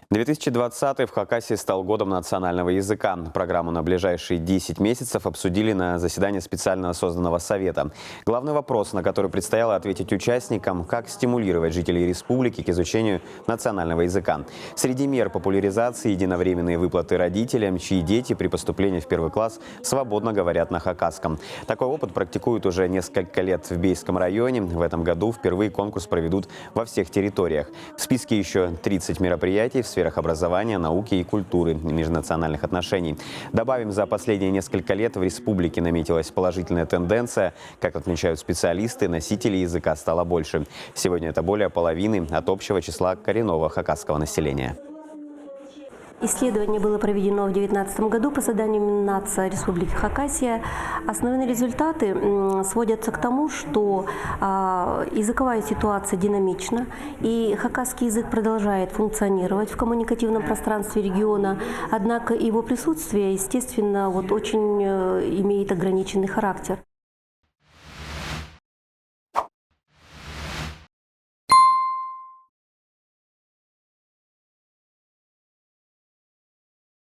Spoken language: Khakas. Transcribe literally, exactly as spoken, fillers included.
Две тысячи двадцатый в Хакасии стал годом национального языка. Программу на ближайшие десять месяцев обсудили на заседании специально созданного совета. Главный вопрос, на который предстояло ответить участникам: как стимулировать жителей республики к изучению национального языка. Среди мер популяризации — единовременные выплаты родителям, чьи дети при поступлении в первый класс свободно говорят на хакасском. Такой опыт практикуют уже несколько лет в Бейском районе. В этом году впервые конкурс проведут во всех территориях. В списке ещё тридцать мероприятий в сферах образования, науки и культуры, межнациональных отношений. Добавим, за последние несколько лет в республике наметилась положительная тенденция. Как отмечают специалисты, носителей языка стало больше. Сегодня это более половины от общего числа коренного хакасского населения. Исследование было проведено в девятнадцатом году по заданию Миннаца Республики Хакасия. Основные результаты, м, сводятся к тому, что, а, языковая ситуация динамична, и хакасский язык продолжает функционировать в коммуникативном пространстве региона, однако его присутствие, естественно, вот очень, э, имеет ограниченный характер.